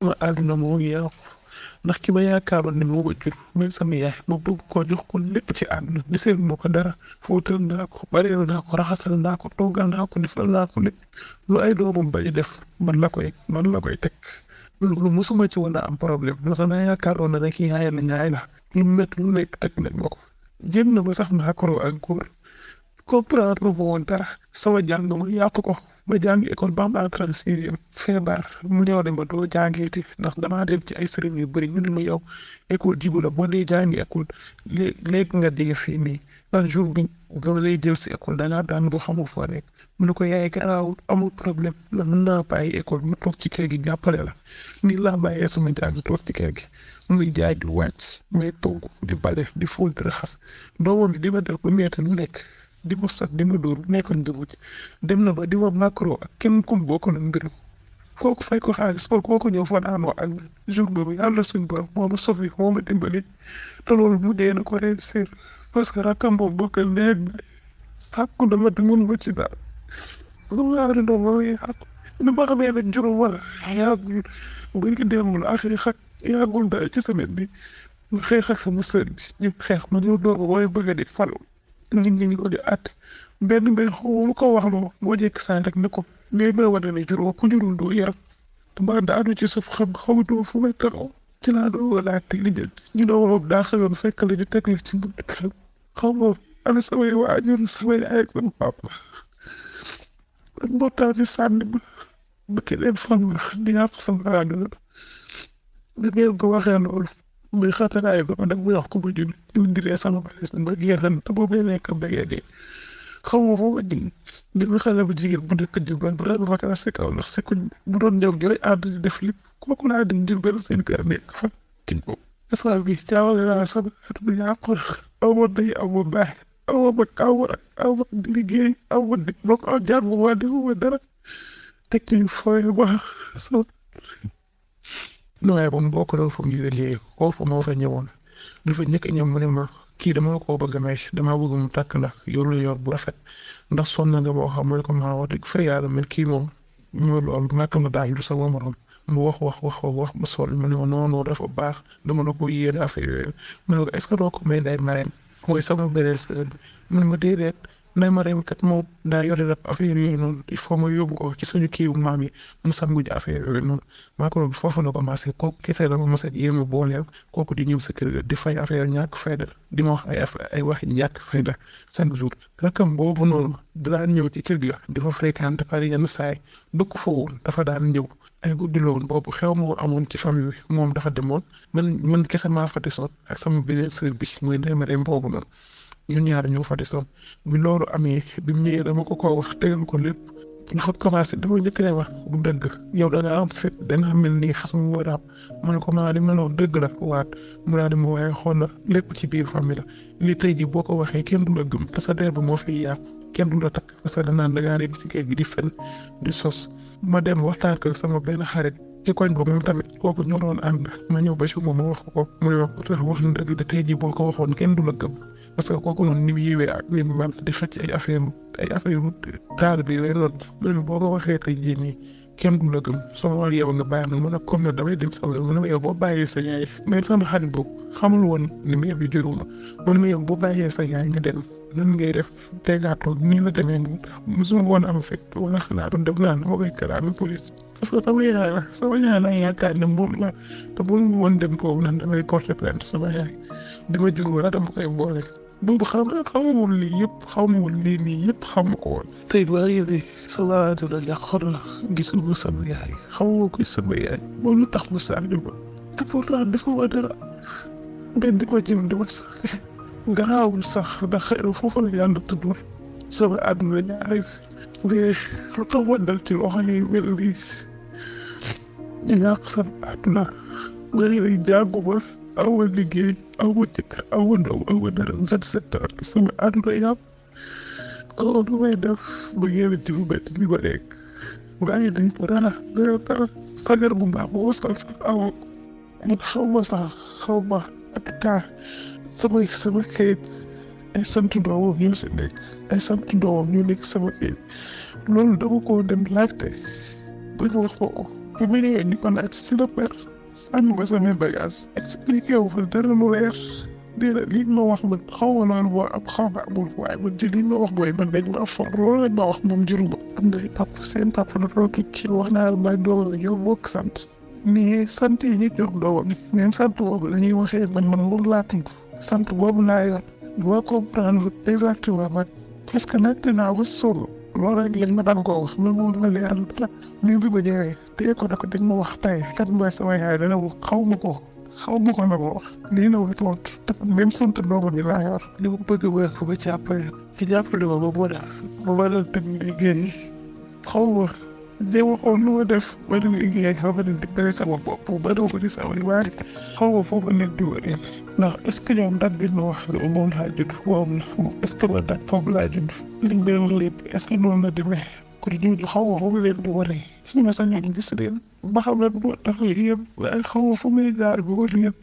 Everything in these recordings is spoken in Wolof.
sama àdduna moo ngi yàqu ndax ki ma yaakaaroon ne moo ko jur muy sama yaay ma bëgg koo jox ko lépp ci àdduna deseel moo ko dara fóotal naa ko bareel naa ko raxasal naa ko toggal naa ko defal naa ko lépp lu ay doomam bañ def man la koy teg loolu mosuma ci woon a am problème ndax naa yaakaaroon na rek yaay la ñaay la lu métti lu nekk teg nañ ma ko jéem na ba sax maakaro ak góor comprendre ma woon dara sama jàng ma yàq ko ba jàng école ba am entrée en sixième feebar mu ñëw ne ma doo jàngeeti ndax damaa dem ci ay sëriñ yu bëri ñu ne ma yow école jigu la boo dee jàngi école léegi nga dee fii nii ndax jour bi nga lay jël si école da ngaa daan boo xamul foo nekk mu ne ko yaay garaawul amul problème la mën naa bàyyi école mu toog ci kër gi jàppale la nii laa bàyyee sama jàng toog ci kër gi muy jaay di wàcc muy togg di bale di fóot di raxas doomam bi di ma def ba metti lu nekk di ma sot di ma dóor nekkoon dugg ci dem na ba di ma macro ak kenn kum bokk na mbirum kooku fay ko xaalis kooku ñëw fanaanoo ak jour boobu yàlla suñ borom moo ma sauvé moo ma dimbali te loolu mu dee na ko réussir parce que rakkam boobu bokkal neeg na sàkku dama te mun ma ci daal lu ma àdduna moo yàqu ni ma xamee nag juróom wala yàggul bu ñu demul affaire xak yàggul daal ci semaine bi ñu xeex ak sama sër bi ñu xeex ma ñëw door mooy bëgg a di falu nit ñi ñu ko di at benn lu ko wax loo moo jekk saa rek ne ko lii may wane ne juróom ku jurul doo yaram dama daanu ci suuf xamatuma fu may taxaw ci laa doo walaat te li jël ñu doon moom daa xewoon fekk la ñu teg la ci buntu këram xaw ma ana samay waajur samay yaay ak sama papa ak mbootaay bi sànni ba keneen fan ma di yàq sama àdduna da ngeen ko waxee loolu muy xataraay ko nag muy wax ko ba jul ñu diree sama xaalis ba jeexal te boobu nekk bëggee dee xaw ma foo ma jig di nga xale bu jigéen bu nekk Jurbel bu doon vacance si kaw ndax si ko bu doon ñëw ñooy ànd di def lépp kooku laa dem Jurbel seen kër nekk fa ci boobu instant bi caawale naa sama àdduna yàqu aw ma day aw ma baax aw ma liggéey aw ma diplôme aw jaar ma waa defuma dara teg ci fooy ba so waaye moom bokk na fa mu liggéey koo fa moo fa ñëwoon dafa njëkk a ñëw mu ne ma kii dama la koo bëgg a may damaa bëgg mu takk la yor bu rafet ndax sonn nga boo xam ne ko maa wax dëgg fa yàlla mel kii moom mooy loolu nakk na daal du sama morom mu wax ba sol ma ne ma non dafa baax dama la ko yéene affaire yooyu ma ne ko est-ce que doo ko may day mareen mooy sama beneen sœur bi mu ne ma déedéet nday ma reem kat moom daa yore rek affaire yooyu noonu il faut ma yóbbu ko ci suñu kiiwu maam yi mu sangu ji affaire yooyu noonu maa ko doon foofu la commencé kooku kese la ma mos a yéem a booleel kooku di ñëw sa kër ga di fay affaire ñàkk fayda di ma wax ay waxi ñàkk fayda chaque jour rakam boobu noonu daan ñëw ci kër ga di fa fréquenté par yenn saay dëkk foofu dafa daan ñëw ay guddi la woon boobu xew moo amoon ci famille bi moom dafa demoon man kese maa fa desoon ak sama beneen sœur bi muy ndey ma reem boobu noonu ñun ñaar ñoo fa desoon bi loolu amee bi mu ñëwee dama ko wax tegal ko lépp ñu fa commencé dafa njëkk ne wax bu dëgg yow da nga am fit da nga mel nii xas mu war a am ma ne ko maa di meloo dëgg la waat mu daal di ma waaye xool na lépp ci biir famille la li tey jii boo ko waxee kenn du la gëm parce que der bi moo fiy yàqu kenn du la takk parce que danaan da ngaa nekk ci kër gi di fen di sos ma dem waxtaan ko sama benn xarit ci koñ boobu moom tamit kooku ñoo doon ànd ma ñëw ba si moom ma wax ko muy wax na dëgg de tey jii boo ko waxoon kenn du la gëm parce que kooku noonu ni mu yéwee ak ni mu mel di xëcc ay affaire taal bi yooyu noonu loolu boo ko waxee tey jii nii kenn du la gëm sama wàll yow nga bàyyi na mën a comme ne damay dem sama mën a yow boo bàyyee sa yaay mais sama xarit boobu xamul woon ni mu yëpp juruma man ma yow boo bàyyee sa yaay nga dem nan ngay def tegaatoo nii la demee nii mosuma woon am fekk wala xalaatoon dem naa ne koy kalaame police parce que sama yaay la yaakaar ne moom la te bu mu woon dem boobu nag damay porter plainte sama yaay dama jur wala dama koy boole boobu xamul lii yëpp xamul lii nii yëpp xam ko woon. tey waaye de salaatu la yàqoon la gisul ma sama yaay xamuma ko sama yaay moom lu tax mu sànni ma te pourtant defuma dara benn di ma jëm di ma sax garaawul sax ndax xëy na foofu la yàlla tuddoon sama àdduna ñaari mais lu tax ma dal ci loxo yi mel nii ñu yàq sama àdduna ma ngi jànguma aw ma liggéey aw ma jëkkër aw ma doom aw ma dara 27 ans sama àdduna yàpp xaw du may def ba génn ci lu métti li ma nekk maa ngi nii dara sagar bu baax bu wasal sax aw man xaw ma en tout cas sama xeet ay sant doomam ñoo si nekk ay sant doomam ñoo nekk sama xeet loolu dama ko dem laajte ba ñu wax ma ko bu ma ñëwee ñu ko laaj si la per sànni ma samay bagage expliqué wu fa dara lu leer déedéet li ma wax man xaw ma loolu boo am xaw ma amul waaye man ci li ma wax booy man dañ ma for loolu lañ ma wax moom juruma am na si seen papa la toog ci wax naa la may doomam ñoo bokk sant nii sant yi ñu jox doomam même sant boobu la ñuy waxee man moom laa tudd sant boobu laa yor boo comprendre exactement man parce que nag dinaa ba sonn loolu rek lañ ma daan koo wax mais moom la leeral dara mais bi ma ñëwee téye ko nag dañ ma wax tey kat mooy sama yaay dana wax xaw ma ko la ma wax lii la ma tontu te même sant doomam yi laa yor li ma bëgg a wér fu ma jàppale ma ba ma doon teg liggéey xaw ma jéem a xool nu ma def ba dem liggéey xaw ma di bëri sama bopp ba doo ko di sama waaye xaw ma foo ma nekk di wër ndax est ce que ñoom date bi ñu wax la moom laa judd moom la est ce que ma date foofu laa judd liñ leen lépp est ce que noonu la demee kon ñooñu xaw ma fu mu leen di wane su ma sañoon gis leen ba xam ne moo tax lii yëpp waaye xaw ma fu muy jaar bi wër leen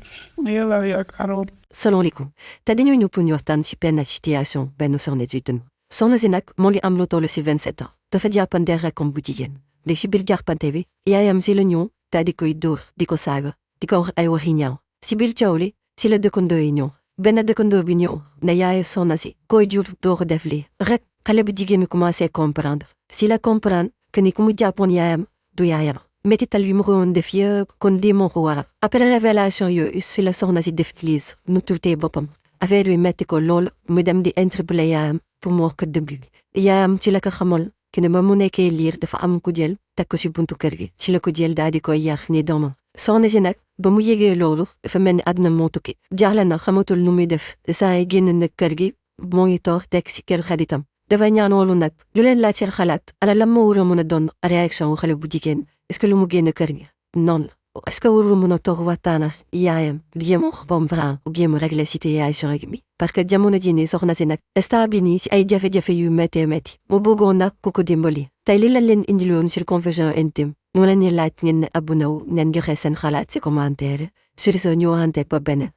nii laa yaakaaroon. Salaamaaleykum te dañoo ñëw pour ñu waxtaan ci benn situation benn soxna ci dund soxna si nag moo ngi am lu toll si 27 ans dafa jàppante rakkam bu jigéen léegi si biir jàppante bi yaayam si la ñëw te di koy dóor di ko saaga di ko wax ay waxi ñaaw si biir coow li si la dëkkandoo yi ñëw benn dëkkandoo bi ñëw ne yaayu soxna si koy jur doo ko def lii rek xale bu jigéen mi commencé comprendre si la comprendre que ni ku mu jàppoon yaayam du yaayam métital yu mu ko woon def yëpp kon di moo ko waral après révélation yooyu si la soxna si def crise nu tuutee boppam affaire bi metti ko lool mu dem di interpeller yaayam pour mu wax ko dëgg bi yaayam ci la ko xamal que ne ba mu nekkee liir dafa am ku jël teg ko si buntu kër gi ci la ko jël daal di koy yar ni doomam soxna si nag ba mu yégee loolu dafa mel ni àdduna moo tukki jaaxle na xamatul nu muy def saa yi génn nag kër gi moo ngi toog teg si kër xaritam dafa ñaan woolu nag lu leen laaj seen xalaat ana lan moo war a mën a doon réaction wu xale bu jigéen est-ce que lu mu génn kër gi noonu la est-ce que warul mën a toog waxtaan ak yaayam jéem a comprendre ou jéem a régler situation bi parce que jamono ji nii soxna si nag instant bi nii si ay jafe-jafe yu méttee métti mu bëggoon nag ku ko dimbali tey li lañ leen indiloon sur Confessions Intimes ñu leen di laaj ngeen ne abonné wu ngeen joxe seen xalaat si commentaire sur ce ñu waxante ba beneen